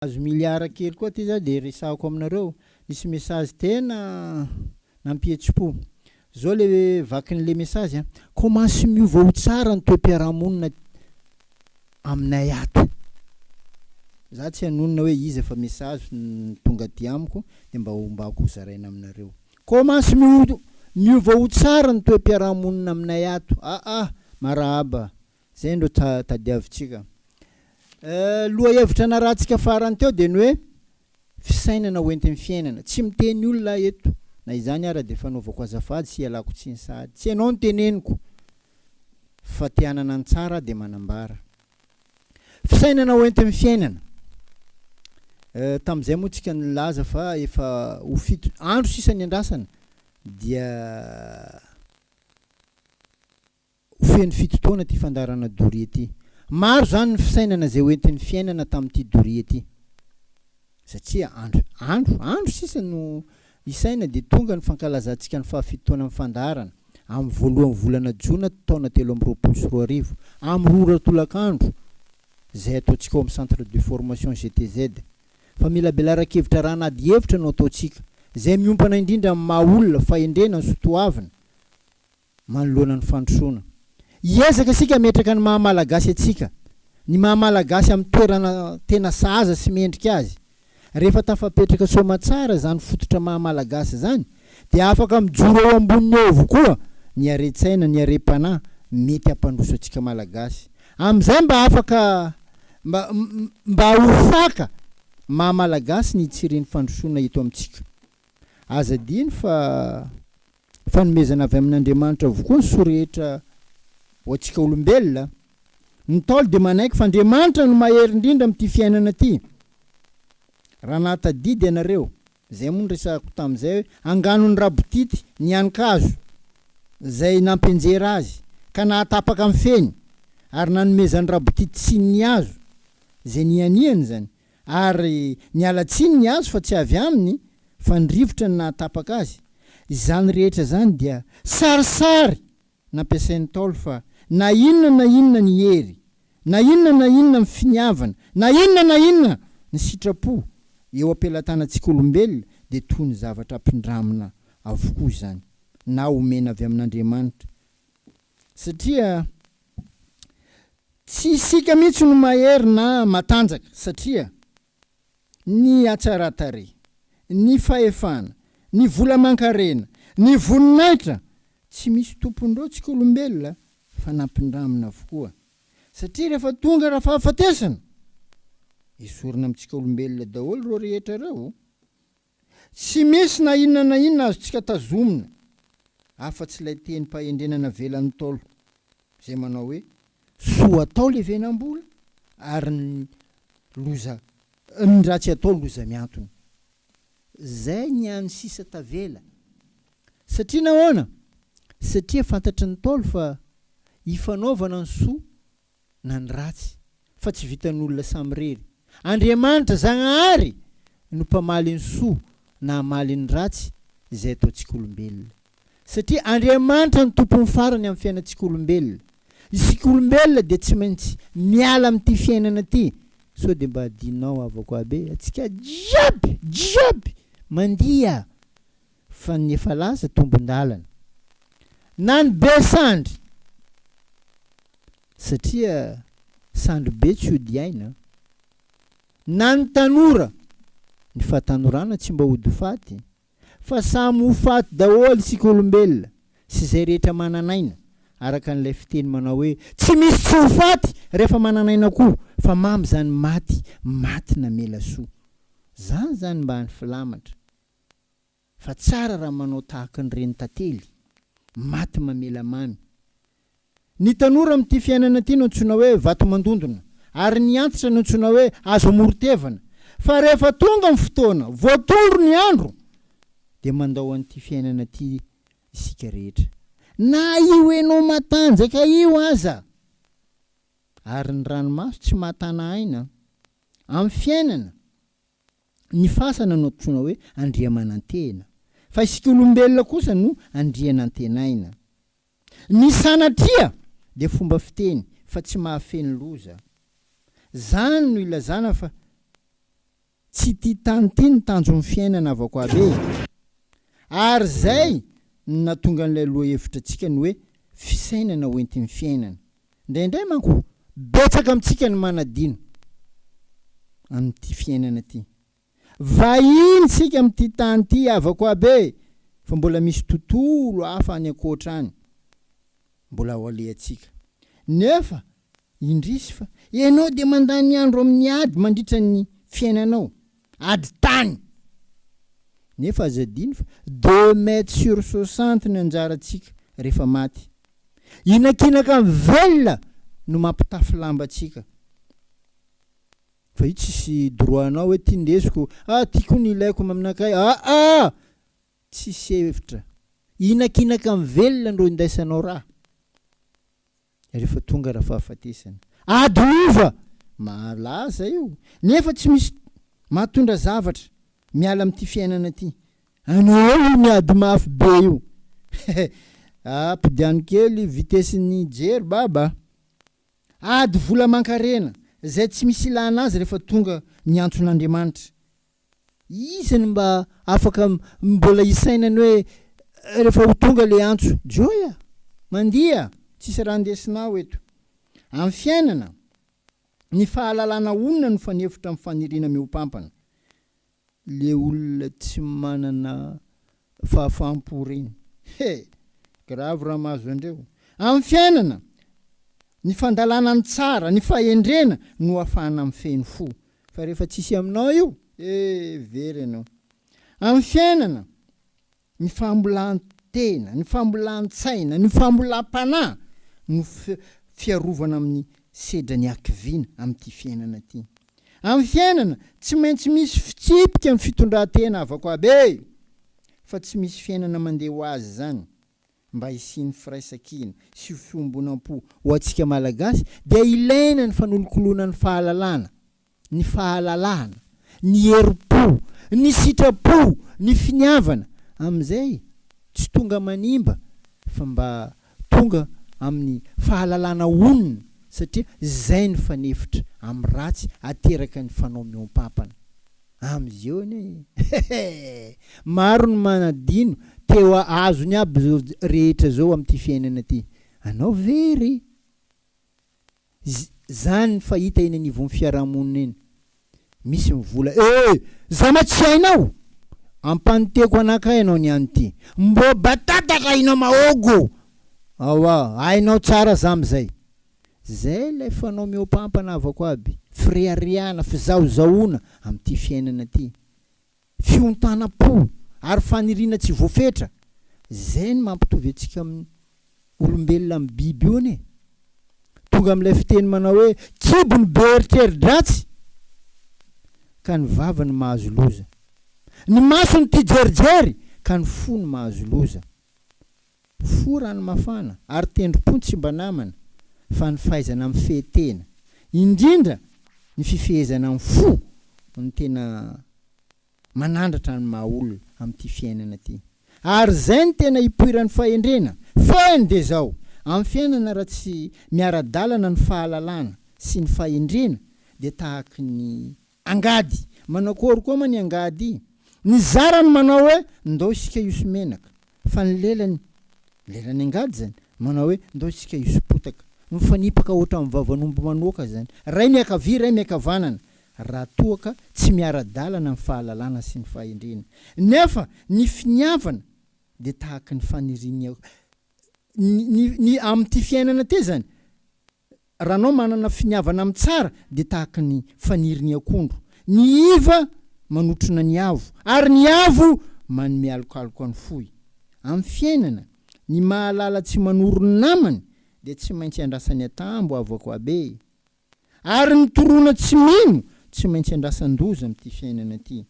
Azo milliard kely koa ty za de resahako aminareo, nisy message tena nampihetsi-po. Zao le vakin'le message a, commence miova ho tsara ny toe-piarahamonina aminay ato. Za tsy hanonona hoe iza fa message tonga aty amiko de mba ombako ho zaraina aminareo. Commence miova ho tsara ny toe-piarahamonina aminay ato. Aa marahaba. Zay no tadiavintsika. Lohahevitra narahantsika farany teo dia ny hoe fisainana ho entin'ny fiainana. Tsy miteny olona aho eto, na izany ara dia fanaovako azafady sy ialako tsiny sahady. Tsy ianao no teneniko fa te hanana ny tsara aho dia manambara. Fisainana ho entin'ny fiainana. Tamin'izay moa tsika nilaza fa efa ho fito andro sisa niandrasana dia Ho feno fito taona ity fandaharana doria ity. Maro izany ny fisainana izay ho entin'ny fiainana tamin'ity doria ity. Satria andro, andro, andro sisa no isaina dia tonga ny fankalazantsika ny fahafito taonan'ny fandaharana, amin'ny voalohan'ny volana jona taona 2023, amin'ny roa ora tolakandro, izay ataontsika ao amin'ny Centre de formation GTZ. Famelabelaran-kevitra raha-an'ady hevitra no ataontsika, izay miompana indrindra amin'ny maha-olona, fahendrena, ny soatoavina, manoloana ny fandrosoana. Hiezaka isika hametraka ny maha Malagasy antsika, ny maha Malagasy amin'ny toerana tena sahaza sy mendrika azy. Rehefa tafapetraka soamatsara izany fototra maha Malagasy izany dia afaka mijoro eo amboniny eo avokoa ny haren-tsaina, ny harem-panahy mety hampandroso antsika Malagasy. Amin'izay mba afaka mba mba ho faka maha Malagasy ny hitsirian'ny fandrosoana eto amintsika. Aza adino fa fanomezana avy amin'Andriamanitra avokoa ny soa rehetra ho antsika olombelona. Ny Ntaolo dia manaiky fa Andriamanitra no mahery indrindra amin'ity fiainana ity. Raha nahatadidy ianareo, izay moa no resahako tamin'izay hoe anganon'ny Rabotity ny hanin-kazo izay nampianjera azy ka nahatapaka ny feny ary nanomezan'i Rabotity tsiny ny hazo izay nihanihany izany Ary niala tsiny ny hazo fa tsy avy aminy fa ny rivotra no nahatapaka azy. Izany rehetra izany dia sarisary nampiasain'ny Ntaolo fa na inona na inona ny hery, na inona na inona ny finiavana, na inona na inona ny sitrapo eo am-pelatanantsika olombelona dia toy ny zavatra ampindramina avokoa izany na omena avy amin'Andriamanitra satria Tsy isika mihitsy no mahery na matanjaka satria ny hatsaran-tarehy, ny fahefana, ny vola aman-karena, ny voninahitra, tsy misy tompon'ireo tsika olombelona fa nampindramina avokoa. Satria rehefa tonga rafahafatesana, esorina amintsika olombelona daholo ireo rehetra ireo. Tsy misy na inona na inona azontsika tazomina afa-tsy ilay tenim-pahendrena navelan'ny Ntaolo izay manao hoe, Soa atao levenam-bola ary ny loza ny ratsy atao loza miantona. Izay ny hany sisa tavela. Satria nahoana? Satria fantatry ny Ntaolo fa ifanaovana ny soa na ny ratsy fa tsy vitan'olona samirery. Andriamanitra Zagnahary no mpamaly ny soa na hamaly ny ratsy izay ataontsika olombelona. Satria Andriamanitra no tompon'ny farany amin'ny fiainantsika olombelona. Isika olombelona dia tsy maintsy miala amin'ity fiainana ity sao dia mba adinonao havako aby e, antsika jiaby jiaby mandia fa ny efa lasa tombon-dalana. Na ny be sandry satria sandry be tsy hody aina, na ny tanora, ny fahatanorana tsy mba hody faty, fa samy ho faty daholo isika olombelona sy izay rehetra manan'aina, araka an'ilay fiteny manao hoe tsy misy tsy ho faty rehefa manan'aina koa, fa mamy izany maty, maty namela soa. Zany zany mba ny filamatra. Fa tsara raha manao tahaka ny renin-tantely, maty mamela mamy. Ny tanora amin'ity fiainana ity no antsoina hoe vato mandondona, ary ny antitra no antsoina hoe hazo amoron-tevana. Fa rehefa tonga ny fotoana, voatondro ny andro, dia mandao an'ity fiainana ity isika rehetra. Na io enao matanjaka io aza! Ary ny ranomaso tsy mahatana aina amin'ny fiainana. Ny fasana no antsoina hoe Andriamanantena, fa isika olombelona kosa no Andrianantenaina. Ny sanatria dia fomba fiteny fa tsy mahafehy ny loza. Zany no ilazana fa. Tsy ity tany ity ny tanjon'ny fiainana havako aby e! Ary izay no nahatonga an'ilay lohahevitra antsika ny hoe fisainana ho entin'ny fiainana. Indraindray manko betsaka amintsika ny manadino amin'ity fiainana ity. Vahiny isika amin'ity tany ity havako aby e! Fa mbola misy tontolo hafa any ankoatra any mbola ho alehantsika. Nefa indrisy fa ianao dia mandany andro amin'ny ady mandritra ny fiainanao. Ady tany! Nefa aza adino fa deux mètres sur soixante ny anjarantsika rehefa maty. Hinakinaka ny velona no mampitafy lamba antsika. Fa io tsisy droit anao hoe ty ndesiko, ah ty koa ny ilaiko aminakay, aa! Tsisy hevitra. Hinakinaka ny velona no indaisanao raha. Rehefa tonga rafahafatesana. Ady lova! Mahalaza io. Nefa tsy misy mahatondra zavatra miala amin'ity fiainana ity. Anao io miady mafy be io. Ampidiano kely vitesse-n'ny jery baba. Ady vola aman-karena izay tsy misy ilana azy rehefa tonga ny antson'Andriamanitra. Iza no mba afaka mbola hisaina ny hoe rehefa ho tonga le antso? Joy a! Mandiha! Tsisy raha andesinao eto. Amin'ny fiainana, ny fahalalana onona no fanefitra amin'ny faniriana mihoampampana. Le olona tsy manana fahafaham-po reny. He! Grave raha mahazo andreo. Amin'ny fiainana, ny fandalana ny tsara, ny fahendrena no ahafahana mifehy ny fo. Fa rehefa tsisy aminao io, eh very ianao. Amin'ny fiainana, ny famolan-tena, ny famolan-tsaina, ny famolam-panahy no fiarovana amin'ny sedra ny hakiviana amin'ity fiainana ity. Amin'ny fiainana, tsy maintsy misy fitsipika ny fitondran-tena havako aby e! Fa tsy misy fiainana mandeha ho azy izany. Mba hisian'ny firaisankina sy fiombonam-po ho antsika Malagasy dia ilaina ny fanolokoloana ny fahalalana, ny fahalalahana, ny herim-po, ny sitrapo, ny finiavana. Amin'izay tsy tonga manimba fa mba tonga amin'ny fahalalana onona satria izay no fanefitra amin'ny ratsy ateraka ny fanao mihoampampana. Amzeo anie e! Maro ny manadino teo azony aby zao rehetra zao amty fiainana ty. Anao very! Zany ny fahita eny anivon'ny fiarahamonina eny. Misy mivola eh! Za ma tsy hainao! Ampanoteko anakahy ianao niany ty. Mbô batataka inao mahogo! Aoa, hainao tsara za amzay. Zay ilay fanao mihoapampana havako aby, fireharehana, fizahozahoana amin'ity fiainana ity, fiontanam-po ary faniriana tsy voafetra, zay no mampitovy antsika amin'ny olombelona amin'ny biby io anie. Tonga amin'ilay fiteny manao hoe kibo ny be eritreri-dratsy ka ny vava no mahazo loza. Ny maso no tia jerijery ka ny fo no mahazo loza. Fo rano mafana ary tendrom-po tsy mba namana fa ny fahaizana mifehy tena, indrindra ny fifehezana ny fo no tena manandratra ny maha olona amin'ity fiainana ity. Ary izay no tena ipoiran'ny fahendrena. Fehiny dia izao, amin'ny fiainana raha tsy miara-dalana ny fahalalana sy ny fahendrena dia tahaky ny Angady. Manakory koa ma ny angady? Ny zarany manao hoe ndao isika hiosy menaka, fa ny lelany, lelan'ny angady zany, manao hoe ndao isika hiosy potaka. Mifanipaka ohatran'ny vavan'omby manoaka zany. Ray miakavia, ray miakavanana, raha toa ka tsy miara-dalana ny fahalalana sy ny fahendrena. Nefa ny finiavana dia tahaky ny fanirian'ny ny ny ny amin'ity fiainana ity zany. Raha anao manana finiavana amin'ny tsara dia tahaka ny faniry ny akondro. Ny iva manotrona ny avo, ary ny avo manome alokaloka ny fohy. Amin'ny fiainana, ny mahalala tsy manoro ny namany dia tsy maintsy andrasany atambo avako abe. Ary ny toroana tsy mino tsy maintsy andrasan-doza amin'ity fiainana ity.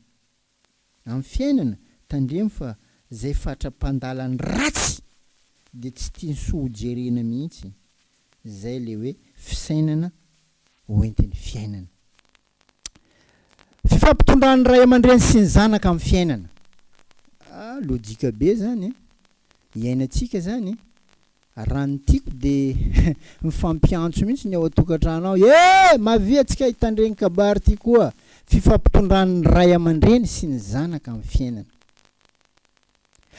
Amin'ny fiainana, tandremo fa zay fatra-pandala ny ratsy dia tsy tiany soa ho jerena mihitsy, zay le hoe fisainana hoentin'ny fiainana. Fifampitondran'ny ray aman-dreny sy ny zanaka amin'ny fiainana. Ah, lojika be zany e! Iainantsika zany e! Raha ny tiako de mifampiantso mihitsy ny ao an-tokantrano ao, eh! Mavia tsika hitandregny kabary ty koa! Fifampitondran'ny ray aman-dreny sy ny zanaka amin'ny fiainana.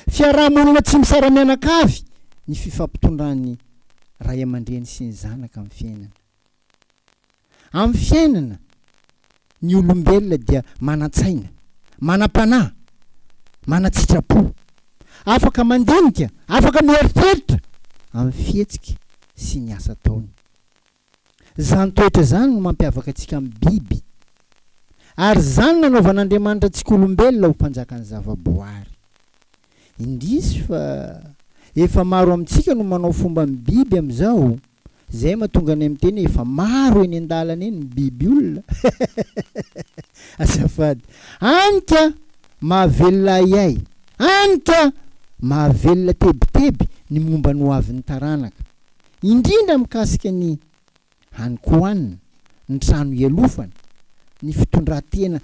Fiaraha-monina tsy misara-mianakavy ny fifampitondran'ny ray aman-dreny sy ny zanaka amin'ny fiainana. Amin'ny fiainana, ny olombelona dia manan-tsaina, manam-panahy, manan-tsitrapo. Afaka mandinika, afaka mieritreritra amin'ny fihetsika sy ny asa ataony. Izany toetra izany no mampiavaka antsika amin'ny biby. Ary izany no nanaovan'Andriamanitra antsika olombelona ho mpanjakan'ny zava-boary. Indrisy fa efa maro amintsika no manao fomban'ny biby amin'izao, izay mahatonga anay miteny hoe efa maro eny an-dalana eny ny biby olona. Azafady. Any ka mahavelona ahiahy, any ka mahavelona tebiteby ny momba ny hoavin'ny taranaka. Indrindra mikasika ny hanin-kohanina, ny trano ialofana, ny fitondran-tena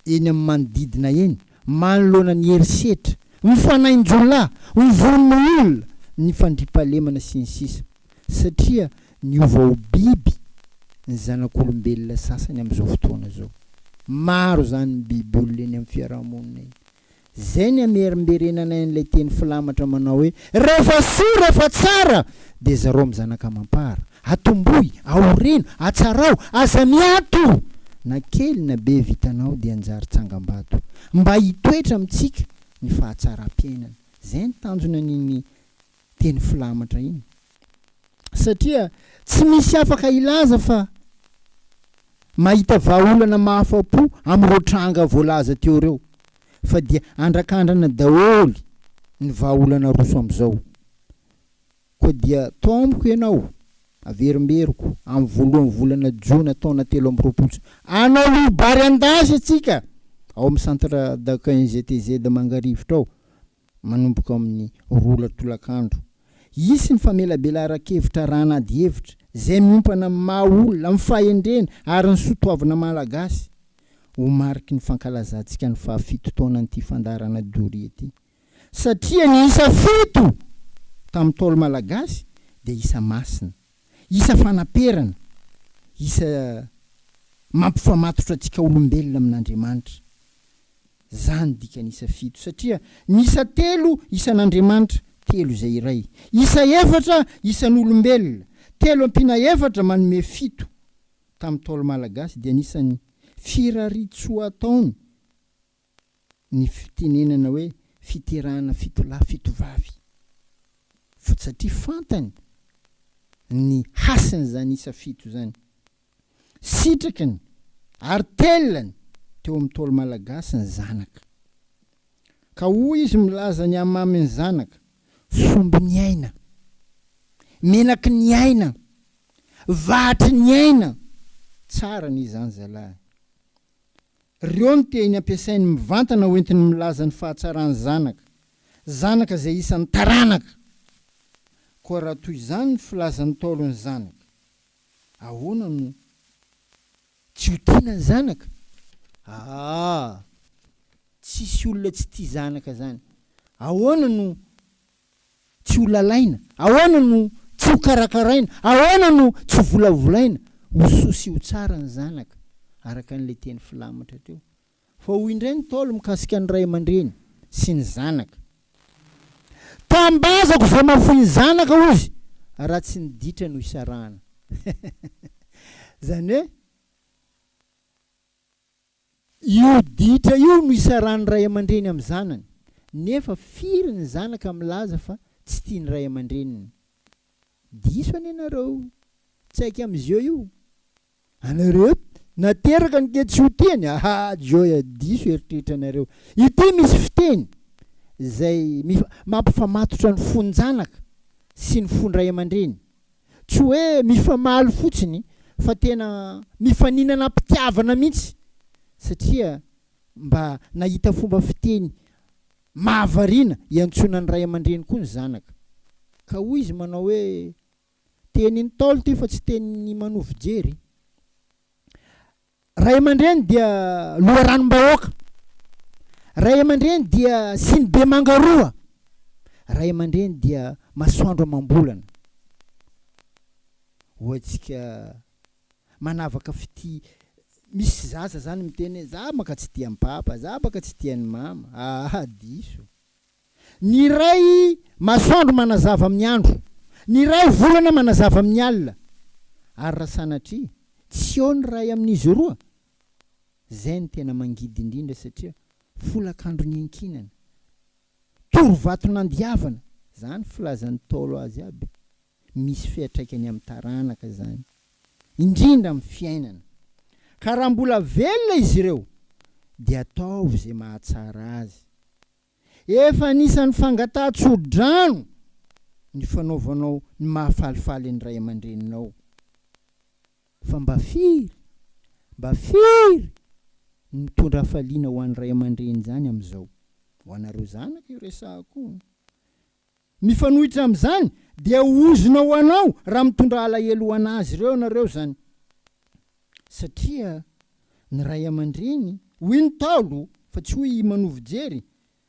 eny amin'ny manodidina eny, manoloana ny herisetra, ny fanahin-jiolahy, ny vono olona, ny fandriampahalemana sy ny sisa Satria niova ho biby ny zanak'olombelona sasany amin'izao fotoana izao. Maro izany ny biby olona eny amin'ny fiarahamonina eny. Zay ny amerimberenanay an'ilay teny filamatra manao hoe rehefa soa rehefa tsara dia zarao amin'ny zanaka amam-para, atombohy, aoreno, atsarao, aza miato! Na kely na be vitanao dia anjary tsangambato mba hitoetra amintsika ny fahatsaram-piainana. Zay ny tanjona an'iny teny filamatra iny satria tsy misy afaka hilaza fa mahita vahaolana mahafa-po amin'ireo tranga voalaza teo ireo fa dia andrakandrana daholo ny vahaolana aroso amin'izao. Koa dia taomiko ianao, averimberiko, amin'ny voalohan'ny volana jona taona 23 hanao loa-bary an-dasy antsika ao amin'ny Centre d'accueil GTZ Mangarivotra ao. manomboka amin'ny roa ora tolakandro. Hisy ny famelabelaran-kevitra arahana adihevitra, izay miompana amin'ny maha olona, amin'ny fahendrena ary ny soa toavina malagasy. Ho mariky ny fankalazantsika ny fahafito taonan'ity fandaharana Doria ity. Satria ny isa fito tamin'ny Ntaolo malagasy dia isa masina, isa fanaperana, isa mampifamatotra antsika olombelona amin'Andriamanitra. Zany dikany isa fito satria ny isa telo isan'Andriamanitra, telo izay iray. Isa efatra isan'olombelona, telo ampiana efatra manome fito. Tamin'ny Ntaolo Malagasy dia anisan'ny firariantsoa ataony ny fitenenana hoe fiterahana fitolahy fitovavy. Satria fantany ny hasin'izany isa fito izany. Sitrakiny ary teliny teo amin'ny Ntaolo Malagasy ny zanaka. Ka hoy izy milaza ny hamamin'ny zanaka, Sombin'ny aina, menaky ny aina, vahatry ny aina. Tsara anie izany zalahy. Reo ny teny ampiasainy mivantana hoentiny milaza ny fahatsaran'ny zanaka, zanaka izay isan'ny taranaka. Koa raha toy izany ny filazan'ny Ntaolo ny zanaka, Ahoana no tsy ho tiana ny zanaka? Aa! Tsisy olona tsy tia zanaka zany. Ahoana no tsy ho lalaina? Ahoana no tsy ho karakaraina? Ahoana no tsy ho volavolaina? Ho soa sy ho tsara ny zanaka, araka an'ilay teny filamatra teo. Fa hoy indray ny Ntaolo mikasika ny ray aman-dreny sy ny zanaka. Tambazako izay mahafoy ny zanaka hozy raha tsy ny ditra no isarahana. Izany hoe io ditra io no isarahan'ny ray aman-dreny amin'ny zanany. Nefa firy ny zanaka milaza fa tsy tia ny ray aman-dreniny. Diso anie nareo tsy haiko amin'izeo io. Anareo nateraka ny ke tsy ho tiany ahaa Joy a diso eritreritra anareo ity misy fiteny zay mampifamatotra ny fon-janaka sy ny fon-dray aman-dreny tsy hoe mifamaly fotsiny fa tena mifaninana am-pitiavana mihitsy satria mba nahita fomba fiteny mahavariana iantsoana ny ray aman-dreny koa ny zanaka ka hoy izy manao hoe Tenin'ny Ntaolo ity fa tsy tenin'ny manovo jery. Ray aman-dreny dia loharanom-bahoaka. Ray aman-dreny dia sinibe manga roa. Ray aman-dreny dia masoandro amam-bolana. Ho antsika manavaka fitia. Misy zaza zany miteny hoe za maka tsy tia an'i papa, za baka tsy tia an'i mama. Aa diso. Ny iray masoandro manazava amin'ny andro, ny iray volana manazava amin'ny alina. Ary raha sanatria tsy eo ny iray amin'izy roa, izay no tena mangidy indrindra satria folakandro niankinana, torovato nandiavana, izany filazan'ny Ntaolo azy aby. Misy fiantraikany amin'ny taranaka izany, indrindra amin'ny fiainana. Ka raha mbola velona izy ireo dia ataovy izay mahatsara azy. Efa anisan'ny fangatahan-tso-drano ny fanaovanao ny mahafalifaly ny ray aman-dreninao. Fa mba firy, mba firy no mitondra hafaliana ho an'ny ray aman-dreny izany amin'izao? Ho anareo zanaka io resahako io. Mifanohitra amin'izany, dia ho ozona ho anao raha mitondra alahelo ho an'azy ireo ianareo izany. Satria ny ray aman-dreny, hoy ny Ntaolo, fa tsy hoy i Manovijery,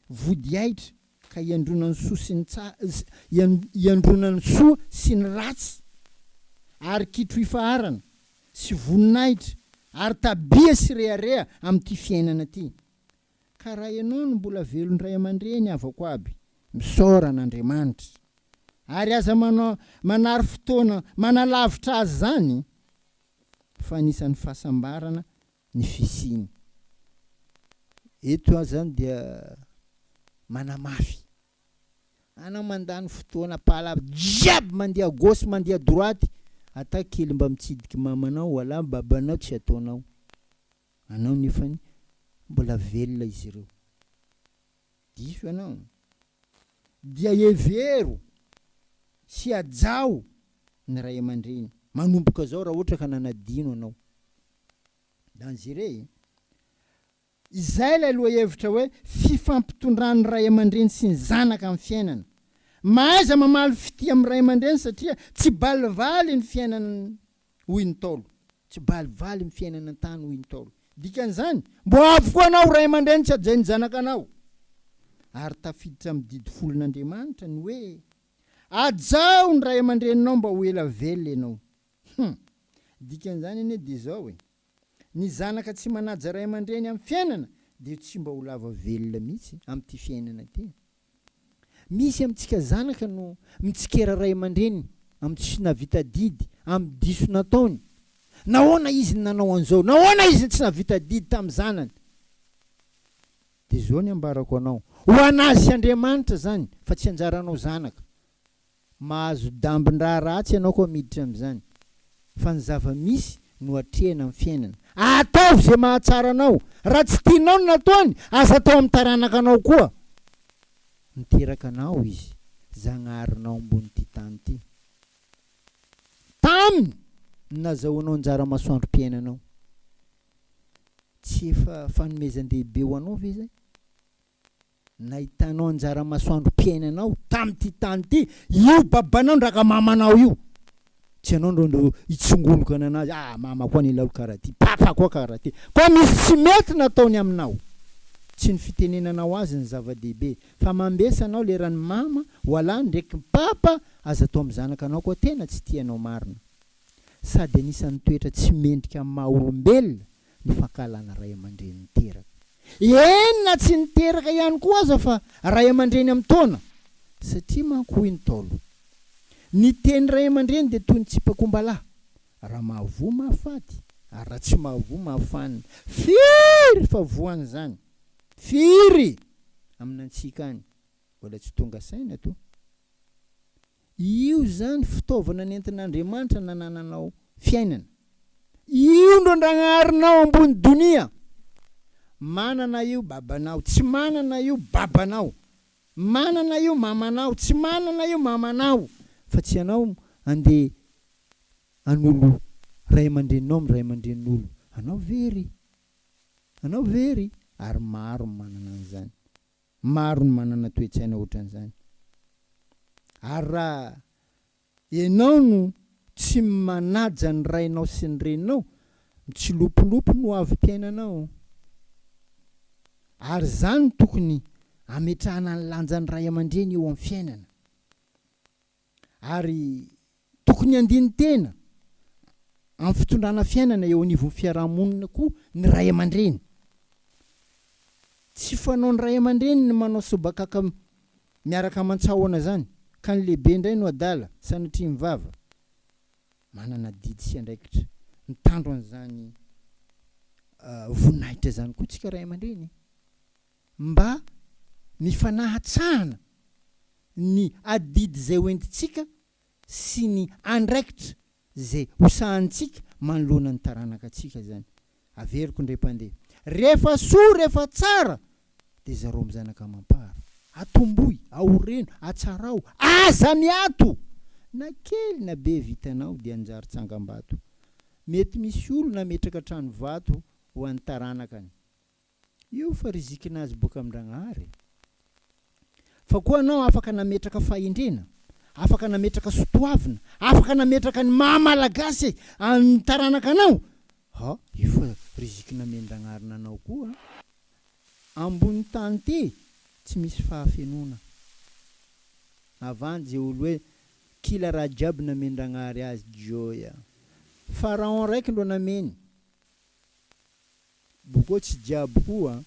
vody aitra ka iandrona ny soa sy ny tsa iandrona ny soa sy ny ratsy, ary kitro ifaharana, sy voninahitra, ary tabia sy rehareha amin'ity fiainana ity. Ka raha ianao no mbola velon-dray aman-dreny havako aby, misaora an'Andriamanitra. Ary aza manao manary fotoana manalavitra azy izany fa anisan'ny fahasambarana ny fisiany. Eto aho zany dia manamafy. Anao mandany fotoana pala jiaby mandeha gauche mandeha droite, ata kely mba mitsidiky mamanao wala babanao tsy ataonao. Anao nefany mbola velona izy ireo. Diso ianao. Dia hevero sy hajao ny ray aman-dreny manomboka izao raha ohatra ka nanadino anao. Danzire e! Izay ilay lohahevitra hoe fifampitondran'ny ray aman-dreny sy ny zanaka amin'ny fiainana. Mahaiza mamaly fitia amin'ny ray aman-dreny satria tsy balivaly ny fiainana hoy ny Ntaolo. Tsy balivaly ny fiainana an-tany hoy ny Ntaolo. Dikan'izany, mbo avy koa anao ray aman-dreny tsy hajain'ny zanakanao. Ary tafiditra amin'ny didy folon'Andriamanitra ny hoe, Hajao ny ray aman-dreninao mba ho ela velona ianao. Hum! Dikan'izany anie dia izao e, ny zanaka tsy manaja ray aman-dreny amin'ny fiainana dia tsy mba ho lava velona mihitsy amin'ity fiainana ity. Misy amintsika zanaka no mitsikera ray aman-dreny amin'ny tsy nahavita adidy, amin'ny diso nataony. Nahoana izy no nanao an'izao? Nahoana izy no tsy nahavita adidy tamin'ny zanany? Dia izao ny ambarako anao, ho an'azy sy Andriamanitra izany fa tsy anjaranao zanaka. Mahazo dambin-draha ratsy ianao koa miditra amin'izany. Fa ny zava-misy no atrehina amin'ny fiainana. Ataovy izay mahatsara anao. Raha tsy tianao ny nataony, aza atao amin'ny taranakanao koa. Niteraka anao Izy, Zagnaharinao ambonin'ity tany ity. Taminy no nazahoanao anjara masoandrom-piainanao. Tsy efa fanomezan-dehibe ho anao ve izay? Nahitanao anjara masoandrom-piainanao tamin'ity tany ity, io babanao ndraka mamanao io. Tsy ianao ndro ndro hitsongoloka nanazy, ah mama koa anie lalo karaha ty, papa koa karaha ty. Koa misy tsy mety nataony aminao. Tsy ny fitenenanao azy ny zava-dehibe, fa mambesa anao leran'ny mama, wala ndreky papa, aza atao amin'ny zanakanao koa tena tsy tia anao marina. Sady anisan'ny toetra tsy mendrika amin'ny maha olombelona ny fankahalana ray aman-dreny niteraka. Eny na tsy niteraka ihany koa aza fa ray aman-dreny amin'ny taona. Satria manko hoy ny Ntaolo, ny teny ray aman-dreny dia toy ny tsipak'ombalahy, raha mahavoa mahafaty ary raha tsy mahavoa mahafanina. Firy fa voan'izany? Firy aminantsika any mbola tsy tonga saina toa? Io izany fitaovana nentin'Andriamanitra nanananao fiainana. Io no Andragnaharinao ambony donia. Manana io babanao, tsy manana io babanao. Manana io mamanao, tsy manana io mamanao. Fa tsy ianao andeha hanolo ray aman-dreninao amin'ny ray aman-drenin'olo. Anao very. Anao very. Ary maro ny manana an'izany. Maro ny manana toe-tsaina ohatran'izany. Ary raha ianao no tsy manaja ny rainao sy ny reninao, mitsilopilopy no avom-piainanao. Ary izany no tokony hametrahana ny lanjan'ny ray aman-dreny eo amin'ny fiainana. Ary tokony handini-tena. Amin'ny fitondrana fiainana eo anivon'ny fiaraha-monina koa ny ray aman-dreny. Tsy fanaon'ny ray aman-dreny ny manao sobakaka miaraka aman-tsahona zany, ka ny lehibe indray no adala, sanatria ny vava. Manana adidy sy andraikitra mitandro an'izany voninahitra izany koa tsika ray aman-dreny mba mifanahatsahana ny adidy izay hoentintsika sy ny andraikitra izay hosahanintsika manoloana ny taranaka antsika izany. Averiko indray mpandeha. Rehefa soa, rehefa tsara dia zarao amin'ny zanaka amam-para. Atombohy, aoreno, atsarao, aza miato! Na kely na be vitanao dia anjary tsangambato. Mety misy olona hametraka trano vato ho an'ny taranakany. Io fa rizikinazy boaka amin-dragnahary e. Fa koa anao afaka nametraka fahendrena, afaka nametraka sotoavina, afaka nametraka ny maha malagasy an'ny taranaka anao, ha io fa riziky namen-dragnahary nanao koa an. Ambony tany ty tsy misy fahafenoana. Avandy ze olo hoe kila raha jiaby namen-dragnahary azy joy a. Pharaon raiky ndro nameny. Bokô tsy jiaby koa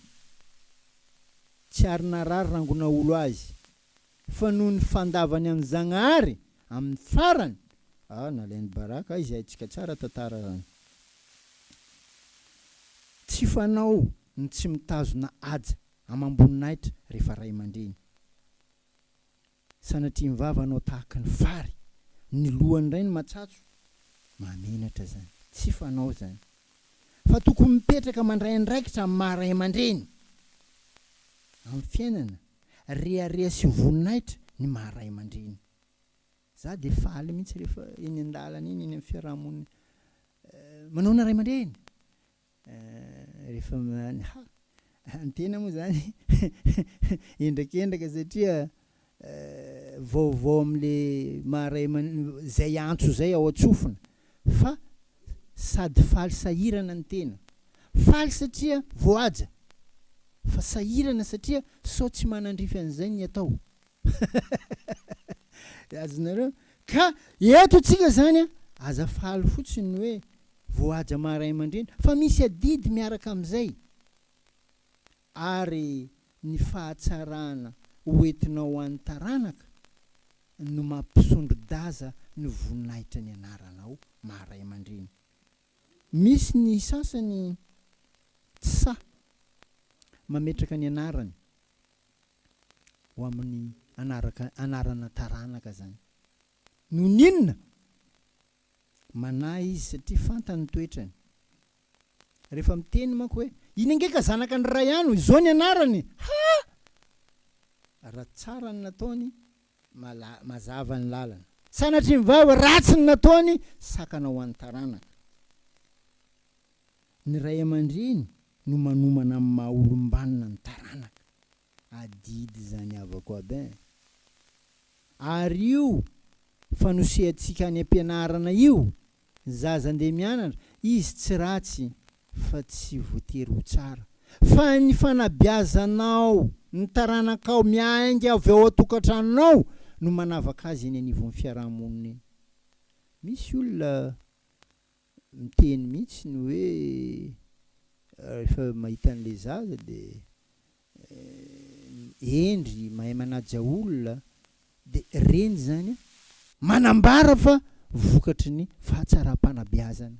tsy ary narary rangona olo azy fa noho ny fandavany an'i Zagnahary amin'ny farany ah nalainy baraka aiza haintsika tsara tantara zany. Tsy fanao ny tsy mitazona haja amam-boninahitra rehefa ray aman-dreny. Sanatria ny vava anao tahaka ny fary, ny lohany indray no matsatso, mahamenatra zany, tsy fanao zany. Fa tokony mipetraka mandray andraikitra amin'ny maha ray aman-dreny. Amin'ny fiainana, rehareha sy voninahitra ny maha ray aman-dreny. Za dia faly mihitsy rehefa eny an-dalana eny, eny amin'ny fiaraha-monina, manao ny ray aman-dreny. Rehefa ha! Ny tena moa zany endrakendraka satria vaovao amle maha ray aman zay antso zay ao an-tsofina fa sady faly sahirana ny tena. Faly satria voahaja fa sahirana satria sao tsy manandrify an'izay ny atao. Azonareo? Ka eto tsika zany an, aza faly fotsiny ny hoe voahaja maha ray aman-dreny fa misy adidy miaraka amin'izay ary ny fahatsarana ho entinao ho an'ny taranaka no mampisondro-daza ny voninahitra ny anaranao maha ray aman-dreny. Misy ny sasany tsy sahy mametraka ny anarany ho amin'ny anaraka anarana taranaka zany. Noho ny inona? Manahy izy satria fantany ny toetrany. Rehefa miteny manko hoe, iny ange ka zanaka ny ray ano, izao ny anarany! Ha! Raha tsara ny nataony, mala, mazava ny lalana. Sanatria ny vava, ratsy ny nataony, sakana ho an'ny taranaka. Ny ray aman-dreny no manomana amin'ny maha olom-banona ny taranaka. Adidy izany havako aby ein! Ary io fanosehantsika any am-pianarana io, ny zaza andeha mianatra, izy tsy ratsy fa tsy voatery ho tsara. Fa ny fanabeazanao ny taranakao miainga avy ao an-tokantranonao no manavaka azy eny anivon'ny fiarahamonina eny. Misy olona miteny mihitsy ny hoe rehefa mahita an'ilay zaza dia hendry, mahay manaja olona, dia ireny izany manambara fa vokatry ny fahatsaram-panabeazana.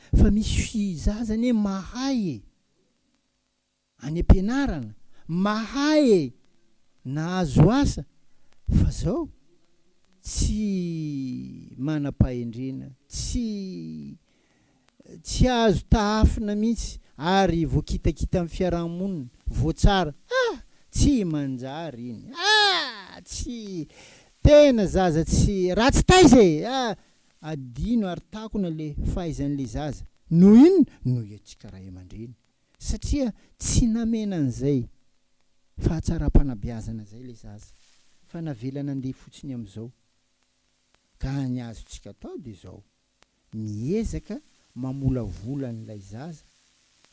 Fa misy zaza anie mahay e! Any am-pianarana, mahay e! Nahazo asa fa zao tsy manam-pahendrena, tsy tsy azo tahafina mihitsy ary voakitakitan'ny fiarahamonina, voatsara, ah! Tsy manjary iny, ah! Tsy, tena zaza tsy, ratsy taiza e! Ah! Adino ary takona le fahaizan'le zaza, noho inona? Noho iantsika ray aman-dreny. Satria tsy namena an'izay fahatsaram-panabeazana izay ilay zaza fa navela nandeha fotsiny amin'izao. Ka ny azontsika atao dia izao, miezaka mamolavola an'ilay zaza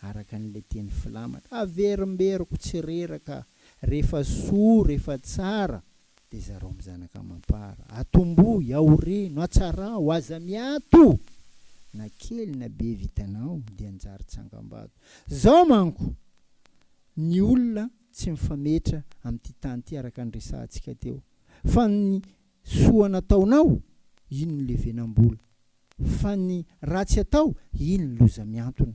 araka an'ilay teny filamatra, averimberiko tsy reraka, rehefa soa, rehefa tsara dia zarao amin'ny zanaka amam-para, atombohy, aoreno, atsarao, aza miato! Na kely na be vitanao dia anjary tsangambato. Zao manko, ny olona tsy mifametra amin'ity tany ity araka ny resahantsika teo. Fa ny soa nataonao, iny no levenam-bola. Fa ny ratsy atao, iny ny loza mihantona.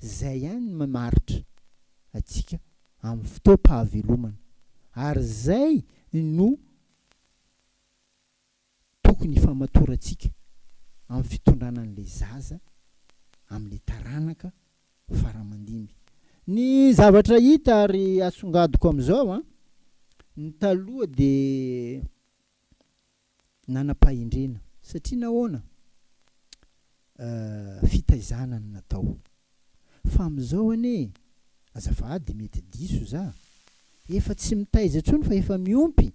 Zay ihany ny mamaritra antsika amin'ny fotoam-pahavelomana. Ary zay no tokony hifamatorantsika amin'ny fitondrana an'ilay zaza amin'ilay taranaka fara aman-dimby. Ny zavatra hita ary asongadiko amin'izao an, ny taloha dia nanam-pahendrena satria nahoana? Fitaizana no natao. Fa amin'izao anie, azafady mety diso za, efa tsy mitaiza intsony fa efa miompy.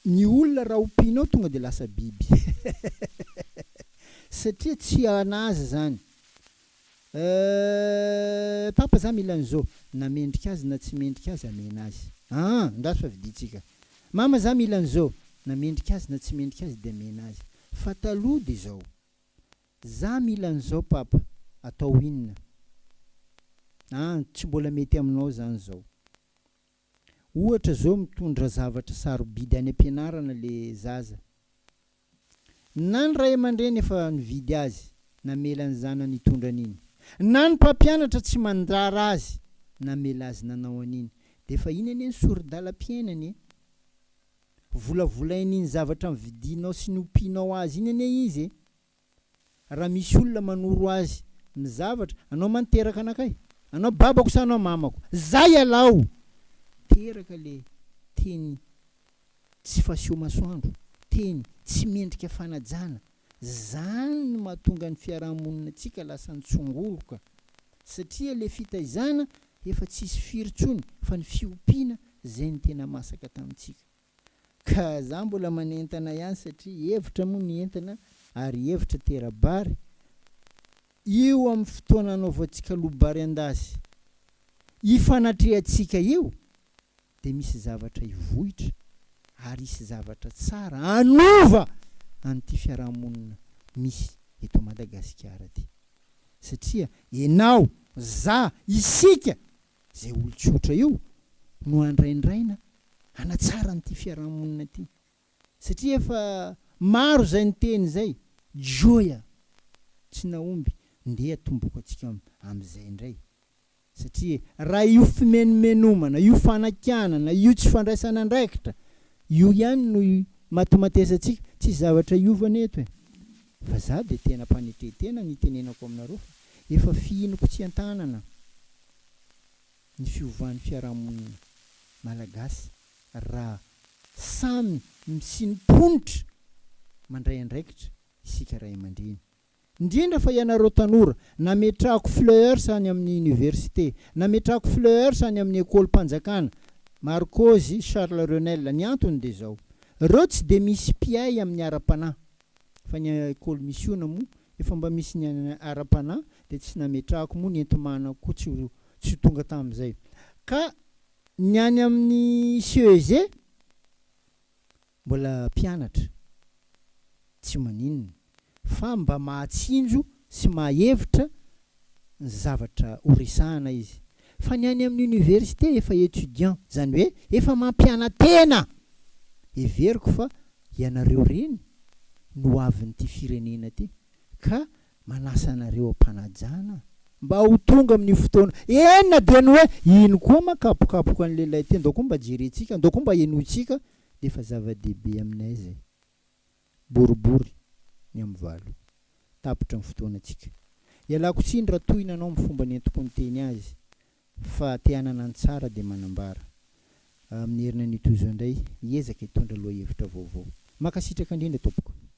Ny olona raha ompianao tonga dia lasa biby satria tsy anazy zany. Euh papa za mila an'izao, na mendrika azy na tsy mendrika azy amena azy. Aa andraso fa vidintsika. Mama za mila an'izao, na mendrika azy na tsy mendrika azy dia amena azy. Fa taloha dia izao, za mila an'izao papa, atao inona? Aa tsy mbola mety aminao zany zao. Ohatra zao mitondra zavatra sarobidy any am-pianarana le zaza. Na ny ray aman-dreny efa nividy azy namela ny zanany hitondra an'iny. Na ny mpampianatra tsy mandrara azy namela azy nanao an'iny. De efa iny anie ny sori-dalam-piainany e. Volavolain'iny zavatra nividianao sy nompianao azy iny anie izy e. Raha misy olona manoro azy ny zavatra, anao ma niteraka anakay? Anao babako sa anao mamako? Zay alao! Teraka le teny tsy faseho masoandro, teny tsy mendrika fanajana, zany no mahatonga ny fiarahamonina tsika lasa nitsongoloka satria le fitaizana efa tsisy firy tsony fa ny fiompiana zay no tena masaka tamintsika. Ka za mbola manentana ihany satria hevitra moa ny entana ary hevitra tera-bary, io amin'ny fotoana anaovantsika loa-bary an-dasy ifanatrehantsika io dia misy zavatra hivohitra ary hisy zavatra tsara hanova an'ity fiarahamonina misy eto Madagasikara ity satria enao, za, isika Izay olon-tsotra io no andraindraina hanatsara an'ity fiarahamonina ity. Satria efa maro izay niteny izay, Joya! Tsy nahomby, ndeha atomboko antsika amin'izay indray. Satria raha io fimenomenomana, io fanakianana, io tsy fandraisana andraikitra, io ihany no imatimatesantsika, tsisy zavatra hiova anie eto e! Fa za dia tena mpanetretena ny itenenako aminareo fa efa fihiniko tsy an-tanana. ny fiovan'ny fiarahamonina malagasy raha samy misinponitra mandray andraikitra isika ray aman-dreny. Indrindra fa ianareo tanora, nametrahako fleurs any amin'ny université, nametrahako fleurs any amin'ny ekolim-panjakana, Marcozy, Charles Renel, ny antony dia izao, ireo tsy dia misy mpiahy amin'ny ara-panahy, fa ny école misiona moa efa mba misy ny ara-panahy dia tsy nametrahako moa ny enti-manako koa tsy ho tsy ho tonga tamin'izay ka ny any amin'ny CEG mbola mpianatra tsy maninona fa mba mahatsinjo sy mahevitra ny zavatra ho resahana izy fa ny any amin'ny université efa étudiant izany hoe efa mampiana-tena heveriko fa ianareo reny no ho avin'ity firenena ity ka manasa anareo am-panajana mba ho tonga amin'io fotoana eny na dia ny hoe ino koa ma kapokapoka an'i lehilahy ity andao koa mba jerentsika andao koa mba henointsika dia efa zava-dehibe aminay izay boribory ny amin'ny valo tapitra ny fotoanantsika ialako tsiny raha tohina anao amin'ny fomba nentiko niteny azy Fa te hanana ny tsara dia manambara. Amin'ny heriny anio toy izao indray, hiezaka hitondra lohahevitra vaovao. Mankasitraka indrindra tompoko.